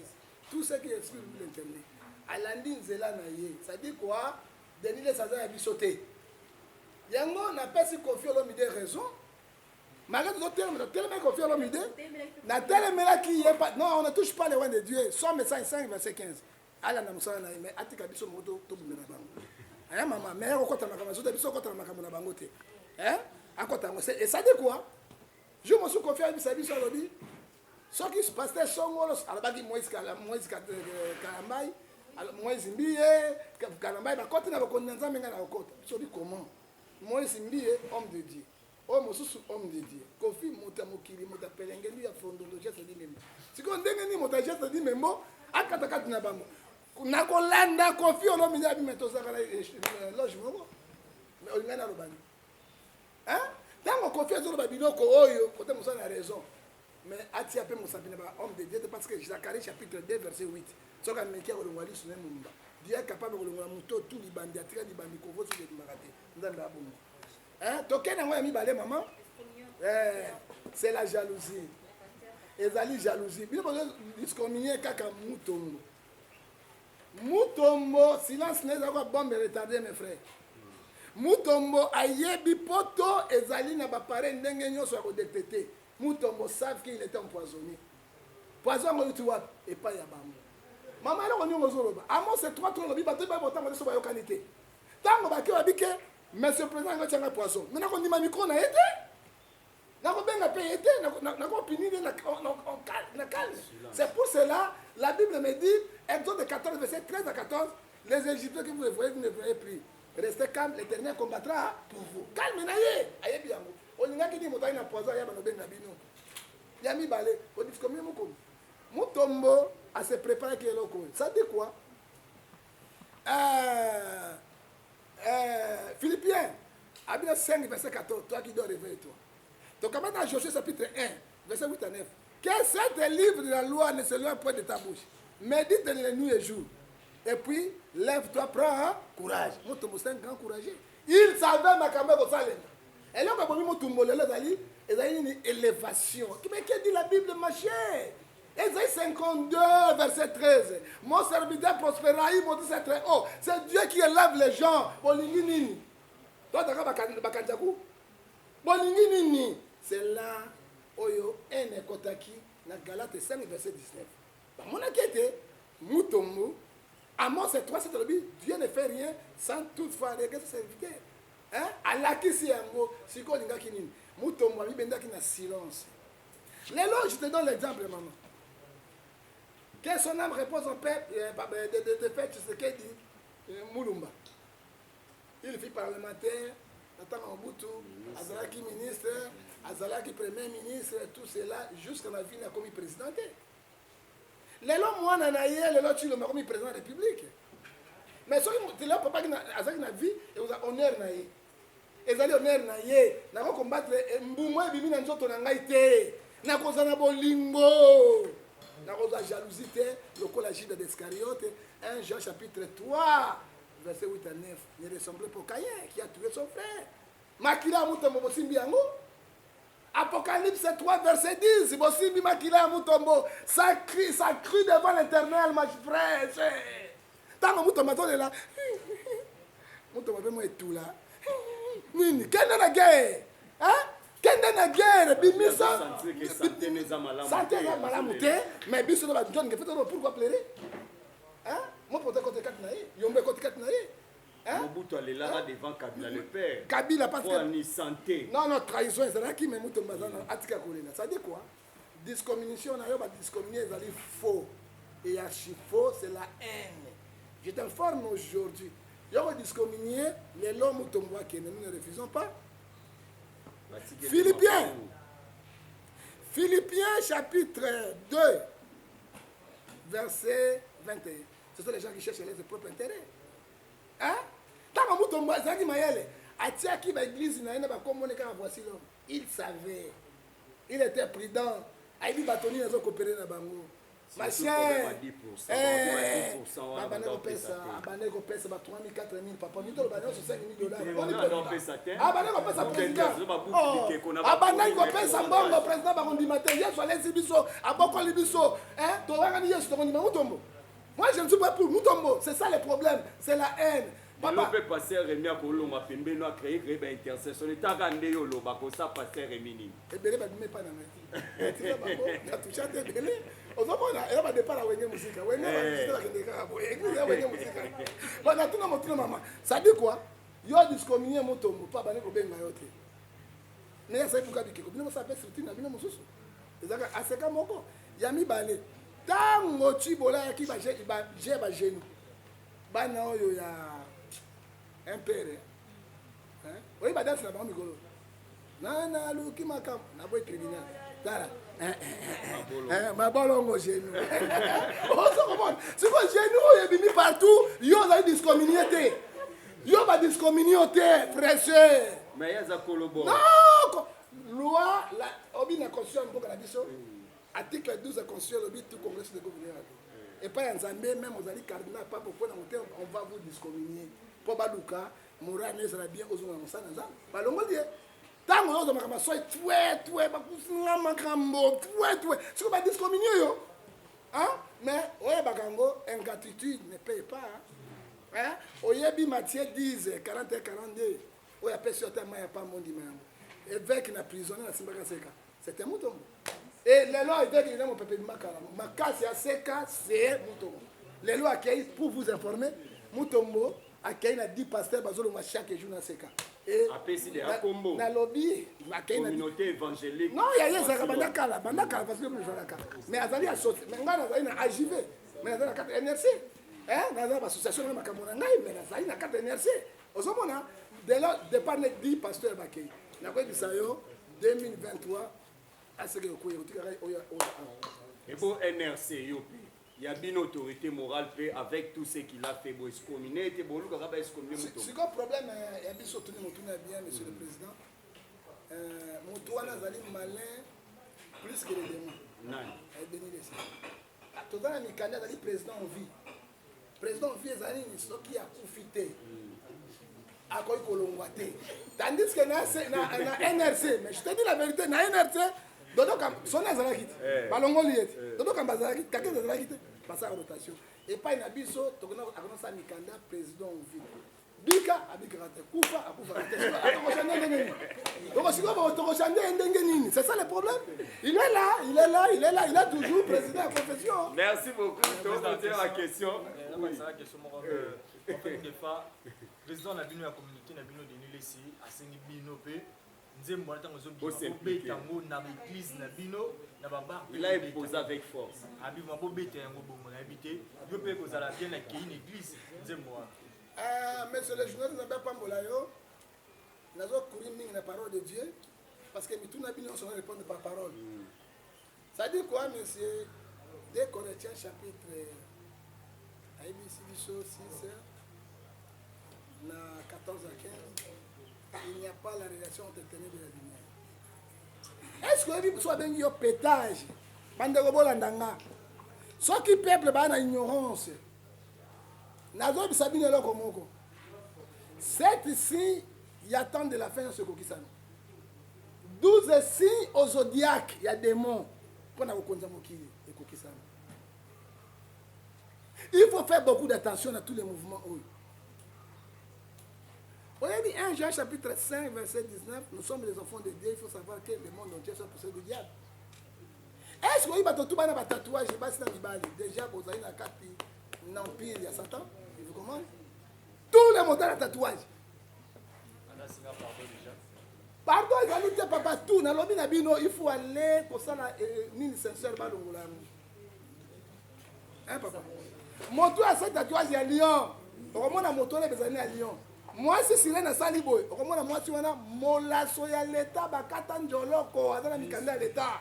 Tout ce qui exprime l'Éternel. Alandi nzela na ye. Ça dit quoi? Denis Lessie aza ya biso te. Yango napesi Koffi Olomide raison. Malgré tout, totelema Koffi Olomide. Natelemelaki ye pa, non, on ne touche pas les oints de Dieu. Psaume 105, verset 15. Alanda mosala na ye, mais atika biso moko tobundela bango. Hein, maman, mais okota makambo, sote biso okota makambo na bango te. Hein? Akota yango. Et ça dit quoi? Je me suis confié à biso, biso alobi. Soki pasteur Songolo, alobaki Moïse Kala, Moïse Kalambayi, alo, Moïse Mbiye, Kalambayi, bakoti na bokonzi na Nzambe, ngai na kokota. Biso bi comment? Moïse Mbiye, homme de Dieu. Oyo mosusu homme de Dieu. Koffi moto ya mokili, moto ya pelengeli ya fondolo geste di membo. Sikoyo ndenge nini moto ya geste di membo akata kati na bango? Na kolanda Koffi Olomide abima tozalaka na eh, eh, loge moko. Mais olingai naloba nini? Hein? Tango Koffi azoloba biloko oyo, kote mosala na raison. Mais atia pe mosapi na ba homme de Dieu te parce que Zacharie chapitre 2 verset 8 soki ameki akolongwa lisu na ye mobimba. Dieu est capable kolongola moto tout libandi atika libandi kovo soki ebimaka te. Nzambe abongo. Hein? Tokende yango ya mibale maman. Eh, c'est la jalousie. Ezali jalousie. Bino bozo discommunier kaka Mutombo. Mutombo silence na ezalaka bombe retardée mes frères. Mutombo ayebi poto ezali na ba pareil ndenge nyonso ya kodetecte. Mutombo savent qu'il était empoisonné. Poison yango euti wapi? Epai ya bango. Mama eloko nini ozoloba? Amos 3 3 elobi bato babotango nyonso bayokani te. Tango bake babi ke monsieur président yango atianga poison. Mais nakondima micro na ye te. Nakobenga pe ye te, nakopinir ye na calme. C'est pour cela la Bible me dit Exode 14 verset 13 à 14 les Égyptiens que vous voyez, vous ne voyez plus. Restez calme, l'Éternel combattra pour vous. Calme na ye, ayebi yango. Olingaki nini moto ayi na poison aya banobenga bino. Ya mibale, odiscommune mokomi. Mutombo a se préparaki eloko oyo. Ça dit quoi? Euh, euh, Philippiens, Abina 5, verset 14, toi qui dors, réveille-toi. Donc, dans Josué chapitre 1, verset 8 à 9, que cet livre de la loi ne s'éloigne point de ta bouche. Médite-le nuit et jour. Et puis, lève-toi, prends courage. Mutombo, c'est un grand courageux. Il savait makambo ekosalema. Eloko ebomi Mutombo lelo ezali ezali nini? Élévation. Mais que dit la Bible, ma chère? Ésaïe 52, verset 13. Mon serviteur prospérera, il monte très haut. C'est Dieu qui élève les gens. Bolingi nini? Toi, t'as bakanjaku? Bolingi nini? C'est là oyo ene ekotaki na Galate 5, verset 19. Bamonaki ete Mutombo, Amos 3, 7 alobi, Dieu ne fait rien sans toutefois régler ses serviteurs. Hein? Alakisi yango, sikoyo olingaki nini? Mutombo amibendaki na silence. Lelo, je te donne l'exemple, maman. Que son âme repose en paix de fait Tshisekedi Mulumba. Il fut parlementaire, ntango Mobutu, azalaki ministre, azalaki premier ministre, tout cela, jusqu'à la vie akomi président te. Lelo mwana na ye, lelo Tshilombo akomi président de la République. Mais soki lelo papa azalaki na vie, ekozala honneur na ye. Ezali honneur na ye. Nako combattre mbuma ebimi na nzoto na ngai te. Nakozala na bolingo. Nakozala jalousie te lokola Judas d'Iscariote. 1 Jean chapitre 3 verset 8 à 9. Ne ressemblez pas au Caïn qui a tué son frère. Makila ya Mutombo bosimbi yango. Apocalypse 3 verset 10. Bosimbi makila ya Mutombo. Ça crie, ça crie devant l'Éternel, ma frère. Tango Mutombo azolela. Mutombo abe mo etula. Nini? Kende na guerre. Hein? Kende na guerre, bimisa. Santé eza malamu. Santé eza malamu te, mais biso na ba John Ngefa pourquoi pleurer? Hein? Moi pour côté kati na ye, yombe côté kati na ye. Hein? Mobutu alelaka devant Kabila le père. Kabila parce que ni santé. Non non, trahison ezalaki mais Mutombo aza na atika kolela. Ça dit quoi? Discommunication na yo ba discommunier ezali faux. Et archi faux, c'est la haine. Je t'informe aujourd'hui. Yo discommunier lelo Mutombo akende, nous ne refusons pas. Philippiens. Philippiens chapitre 2 verset 21. Ce sont les gens qui cherchent leur propre intérêt. Hein? Tango Mutombo azalaki mayele, atiaki ba église na ye na bakombo ne kaka voici l'homme. Il savait. Il était prudent. Ayebi bato nini azo coopérer na bango. Ma chère, abandaki kopesa, abandaki kopesa ba 3000, 4000, papa mito loba nyonso 5000 dollars. Abandaki kopesa président. Abandaki kopesa mbongo président bakondima te. Yesu alesi biso, abokoli biso. Hein? Towangani Yesu tokondima Mutombo. Moi je ne suis pas pour Mutombo, c'est ça le problème, c'est la haine. Papa mpe pasteur Remi akolonga pembeni acréer créer ba intercession etaka nde yo oloba kosa pasteur Remi nini ebele babima epai na ngai tika bango natusha te ebele ozomona eza badépart ya Wenge Musica. Wenge bakende kaka boye, église ya Wenge Musica. Bon, natuna motuna mama, ça dit quoi? Yo discommunier Mutombo mpo abandi kobenga yo te. Ndenge asali buka bikeko bino bosala mpe structure na bino mosusu ezalaka aseka moko ya mibale. Ntango Cibola ayaki baje bagenu bana oyo ya impere oyebi badanse na bango mikolo. Nana aluki makambo naboyi tribunal. Tala. Eh, eh, eh, mabolongo genou. Ozo comprendre? Siko genou oyo ebimi partout, yo ozali discommunié te. Yo ba discommunié te, fraîcheur. Mais ye aza kolobo. Non, loi la obi na constitution ya mboka na biso. Article 12 ya constitution elobi tout congolais de gouverner. Epai ya Nzambe même ozali cardinal pape okona motema, on va vous discommunier. Po baluka moral na ezala bien, ozonga na mosala na Nzambe. Balongoli ye. Ntango oyo ozwa makambo ya soi twe twe bakusinga makambo twe twe sikoyo badiscommunie yo, hein? Mais oyebaka yango, ingratitude ne paye pas, hein? Oyebi Matthieu 10 41 42 oyo apesi yo ata mai ya pamba ondima yango. Évêque na prison na nasimbaka seka, c'était Mutombo. Et lelo évêque ina mopepe makala makasi ya seka, c'est Mutombo. Lelo akei, pour vous informer, Mutombo akei na 10 pasteurs bazolongwa chaque jour na seka. Et apesi de akombo. Nalobi akei na communauté évangélique. Non, ya ye ezalaka banda kala, banda kala, parce que ezalaka, mais azali associé. Mais ngai nazali na AJV, mais nazali na kati NRC, hein, nazali na bassociation na makambo na ngai, mais nazali na kati NRC. Ozomona dès départ ne 10 pasteurs bakei. Nakoyebisa yo 2023 aseke okoya kotikaka oyo oyo. Ebo NRC yo mpe ya bino autorité morale mpe avec tout ce qu'il a fait, bo excommunier te, bolukaka ba excommunier moto. Sikoyo problème ya biso, tuni motuna ya bien, monsieur le président. Moto wana azali malin plus que le démon. Nani? Denis Lessie. Toza na mikanda, azali président en vie. Président en vie ezali nini? Soki akufi te, akoki kolongwa te. Tandis que na NRC, mais je te dis la vérité, na NRC Dodo soni azalaki te, balongoli ye te. Dodo Kamba azalaki, Kakezi azalaki te, basala rotation. Epai na biso akonosala mikanda président en vie, bika abikaka te, kufa akufaka te. Tokochange ndenge nini? Tokosikoyo tokochange ye ndenge nini? C'est ça le problème. Il est là, il est là, il est là, il est toujours président ya confession. Merci beaucoup. Tokotia la question. Nabakisaka question moko. Prophète Ngefa, président na bino ya communauté na bino Denis Lessie asengi bino mpe nzembo wana ntango ezobima, Bos'impliquer. bobeta yango na baeglise na bino, na babar. Il a imposé avec force. Abima bobeta yango bongo. Nayebi te, yo mpe kozala bien akei na église nzembo wana. Monsieur le journaliste, Nzambe apambola yo. Nazokuri mingi na parole de Dieu parce que mituna bino nyonso répondre par parole. Ça dit quoi, monsieur? 2 Corinthiens chapitre ayebisi biso 6 na 14 à 15, il n'y a pas la relation entre ténèbres et la lumière. Est ce que oyebi so abengi yo pétage? Bandeko, bolanda nga. Soki peuple baa na ignorance, nazoyebisa bino eloko moko: sept signes ya temps de la fin nyonso ekokisami, 12 signes au zodiaque ya démon mpona kokonza mokili ekokisami. Il faut faire beaucoup d'attention à tous les mouvements oyo oyebi. 1 Jean chapitre 5 verset 19, nous sommes les enfants de Dieu, il faut savoir que le monde entier soit poussé du diable. Est ce que oyebi bato tu bana batatouage, basi na mibali, déjà bozali na kati na empire ya Satan? Il vous commande tous les modèles ya tatouage. Anasinga pardon déjà. Pardon ezali te, papa. Tout nalobi na bino, il faut aller kosala nini sincère, balongola yango. Hein, papa, moto asali tatouage ya lion, okomona moto wana ezali na lion. Mwasi sirene asali boye, okomona mwasi wana molaso ya leta, bakata njoloko, aza na mikanda ya leta,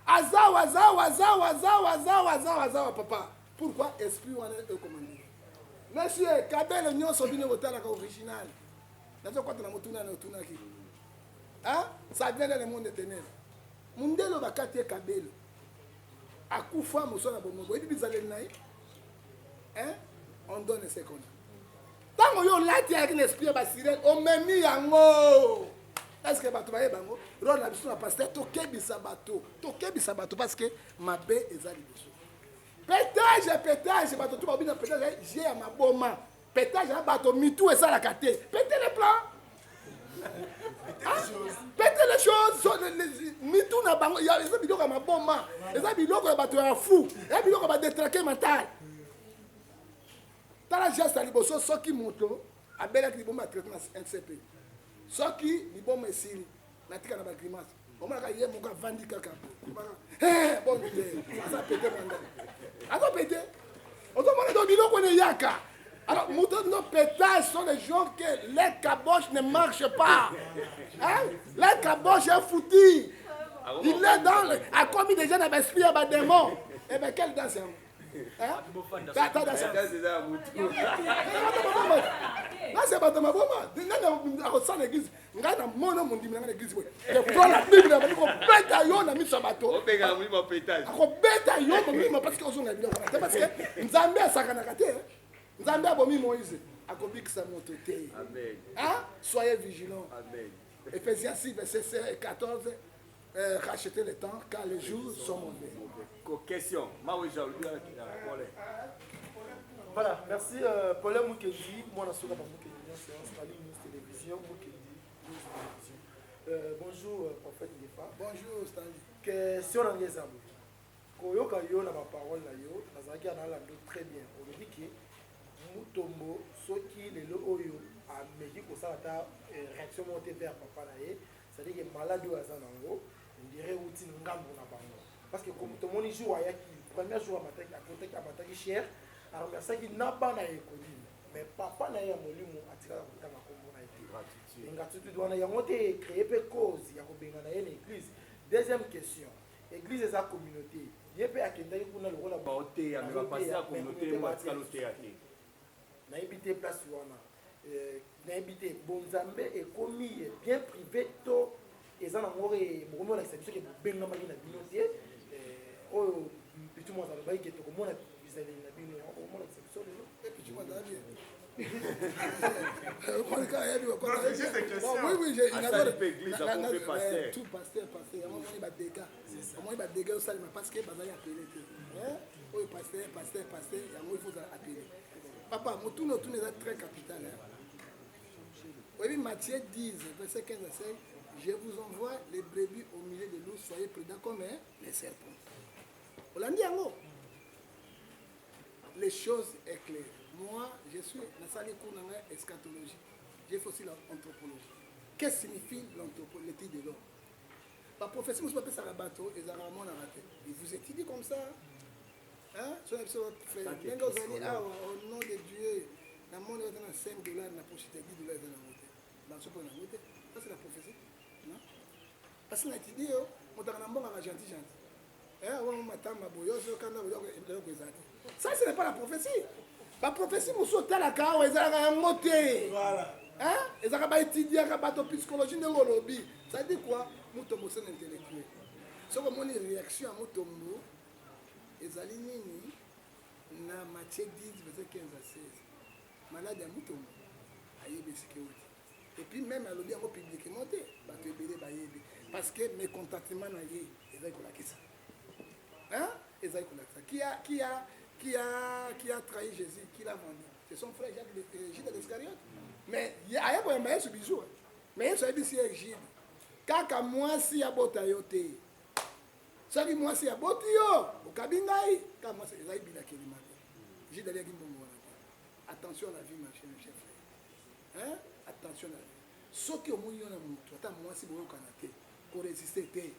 azawa azawa azawa azawa azawa azawa azawa. Papa, pourquoi esprit wana ekomandi? Monsieur, kabele nyonso bino botalaka original, nazokɔta na motuna na otunaki. Hein? Ça vient dans le monde des ténèbres. Mundele bakati ye kabelo, akufa moso na bomoi, boyebi bizaleli na ye, hein? On donne ce qu'on a. Ntango yo olati ayaki na esprit ya basirene, omemi yango. Est ce que bato bayeba yango? Role na biso na pasteur, tokebisa bato, tokebisa bato, parce que mabe eza liboso. Pétage, pétage, bato tu babina pétage je ya maboma, pétage ya bato mitu esalaka te. Péter les plans, péter les choses, mitu na bango eza biloko ya maboma, eza biloko ya bato ya fou, eza biloko ya badétraqué mental. Tala geste ya liboso: soki moto abelaki liboma ya traitement na NCP, soki liboma esili, natika na bagrimace, omonaka ye moko avandi kaka bon te, aza pété manda, aza pété. Ozomona to biloko wana eyaka. Alors, mouton nos pétages sont les gens que les caboches ne marchent pas. Hein? Les caboches est foutu. Il est dans le. A commis déjà dans l'esprit, il y a des démons. Eh bien, quelle danse hein? Nase bato maboma nani akosala église ngai na mona mondimi nanga na église boye je prends la bible abandi kobeta yo na miso ya bato akobeta yo molimo parce que ozonga biloko wana te parce que nzambe asakanaka te nzambe abomi moïse akobikisa moto te. Soyez vigilants. Ephésiens 6 verset 14, rachetez le temps car les jours sont mauvais. Question. Voilà, merci. Paulin Mukendi, moi, je suis Mukendi, News Télévision, Mukendi News Télévision. Bonjour, prophète Ngefa. Bonjour, Stanley. Question na ngeza boye. Koyoka yo na ba parole na yo, nazalaki analando très bien. Olobi ke Mutombo soki lelo oyo ameki kosala ata réaction moko te vers papa na ye, c'est-à-dire que malade oyo aza nango, on dirait uti ngambo na bango. Parce que comme tomoni jour ayaki, premier jour amataki, akotaki, amataki cher, aremerciaki na bana ya ekolime. Mais papa na ye ya molimo atikala kotanga kombo na ye te. Ingratitude wana yango te créer pe cause ya kobengana ye na église. Deuxième question, église eza communauté. Ye pe akendaki kuna lokola baoteya, mais bapasteur ya communauté mo atikala oteya te. Nayebi te place wana. Nayebi te bonzambe ekomi bien privé to eza nango bokomi olakisa biso ke bobengamaki na bino te. Oyo pitu moko alobaki ke tokomona bizaleli na bino yango bokomolakisa biso lelo. Oui, oui, tout pasteur, pasteur, omoni badégâts, omoni badégâts osalema parce que bazali appelé te. Oyo pasteur, pasteur, pasteur, yango il faut ozala appelé. Papa, motuna otuna eza très capital. Oyebi Matthieu 10, verset 15 à 16, je vous envoie les brebis au milieu de loups, soyez prudents comme les serpents. Olandi yango? Les choses est claires. Moi, je suis la salle cours dans eschatologie. J'ai fait aussi l'anthropologie. Qu'est-ce que signifie l'anthropologie, l'étude de l'homme? La prophétie, moi, je m'appelle Sarah Bato, et Zara Ramon a raté. Il vous étudie comme ça. Hein? Au nom de Dieu, la monnaie est dans 5 dollars, la poche 10 dollars dans la route. Dans ce point, la route. Ça, c'est la prophétie. Non? Parce que l'étude, on t'a un gentil, gentil. Ça, ce n'est pas la prophétie. La prophétie, Hein? Psychologie, ça dit quoi? Mutombo, c'est un intellectuel. Ce que mon réaction à Mutombo, ezali nini na Matthieu 10, verset 15 à 16. Malade ya Mutombo, ayebi esika euti. Et puis même alobi yango publiquement te, bato ebele bayebi. Parce que mécontentement na ye ezali kolakisa. Hein? Ezali kolakisa. Qui a trahi Jésus? Qui l'a vendu? C'est son frère Jacques de, Judas d'Iscariote. Mais aye koyamba Yesu bisou. Mais Yesu ayebisi ye Jude. Kaka mwasi abota yo te. Soki mwasi aboti yo, okabi ngai, kaka mwasi ezali bilakeli mabe. Jude aliaki mbongo wana te. Attention à la vie, ma chère, chère frère. Hein? Attention à la vie. Soki omoni yo na motu, ata mwasi boyokana te, koresiste te.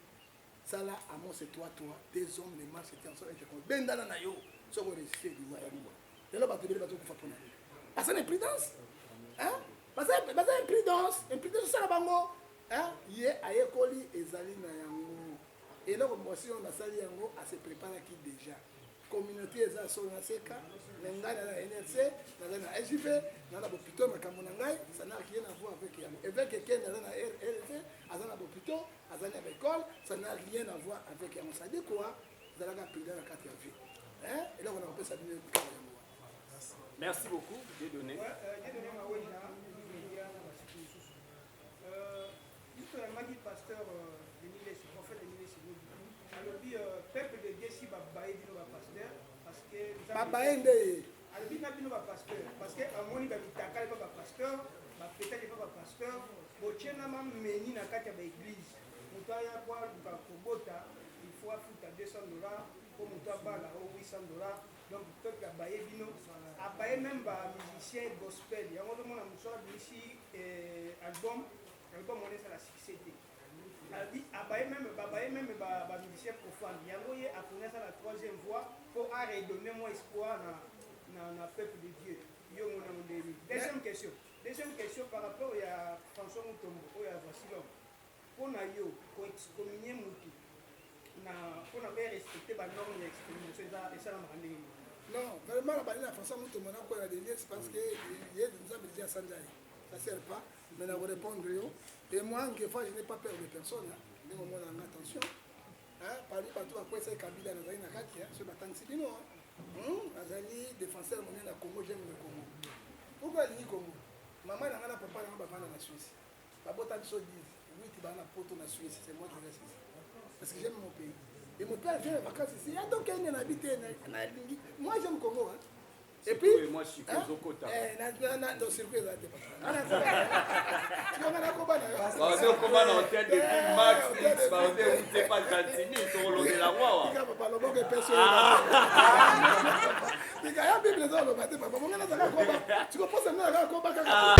Sala Amos 3, 3, deux hommes les marches étaient ensemble, étaient contre. Bendana na yo, soki oresiste liwa ya liwa. Lelo bato ebele bazokufa mpona nini? Baza na imprudence. Hein? Baza imprudence, imprudence osala bango. Hein? Ye ayekoli ezali na yango. Eloko mwasi oyo nasali yango, a se préparaki déjà. Communauté eza solo na seka, mais ngai naza na NRC, naza na SJV, naza na bopito makambo na ngai, ça n'a rien à voir avec yango. Évêque Ken aza na RLC, aza na bopito, aza na école, ça n'a rien à voir avec yango. Ça dit quoi? Ezalaka prudent na kati ya vie. Hein? Eloko na kopesa bino kaka yango. Merci beaucoup, Dieudonné. Dieudonné Maweja, Média, na basiki mosusu. Biso yangaki pasteur Denis Lessie, prophète Denis Lessie, alobi peuple de Dieu si babaye bino ba pasteur parce que babaye nde alobi na bino ba pasteur parce que amoni ba mitakale pa ba pasteur, ba petale pa ba pasteur, botie na mameni na kati ya ba église. Moto aya po aluka kobota, il faut afuta $200 po moto abala o $800. Donc peuple abaye bino, abaye même ba musicien gospel. Yango ozomona mosu abimisi album, album wana esala succès te. Abaye même, babaye même ba musicien profane. Yango ye aponi asala troisième voie po a redonner moi espoir na peuple de Dieu. Yo omoni yango ndenge nini? Deuxième question, deuxième question par rapport ya François Mutombo oyo ya Voici l'homme, mpo na yo ko excommunier mutu na mpo na ko respecter ba normes ya excommunication eza esalamaka ndenge nini? Non, vraiment na bandi na François Mutombo na koya Delies parce que ye Nzambe deja asanja ye. Ça sert pas, mais na ko répondre yo. Et moi, Ngefa, je n'ai pas peur de personne. Hein. Ndenge omona nga attention. Hein, parmi bato bakwesaki Kabila nazali na kati, hein, soki batangisi bino. Hein. Nazali défenseur monene ya Congo, j'aime le Congo. Pourquoi alingi Congo? Mama na nga na papa na nga bavanda na Suisse. Babota biso 10, 8 baa na poto na Suisse, c'est moi qui reste ici. Parce que j'aime mon pays. Et mon père vient en vacances ici. Ah, donc, il y a habité, Moi, j'aime Congo. Hein. Et puis, moi, je suis hein? Kozokota. Eh, na, na, na, dans circuit, là, t'es pas. Bazokoma na hotel de ville Max X, baote ewute pa Gantini, tokolobela ngo awa. Tika papa loboko epesi oyo. Tika ya Bible eza oloba te papa. Bongo nazalaka koba. Sikoposa ngai nazalaka koba kaka.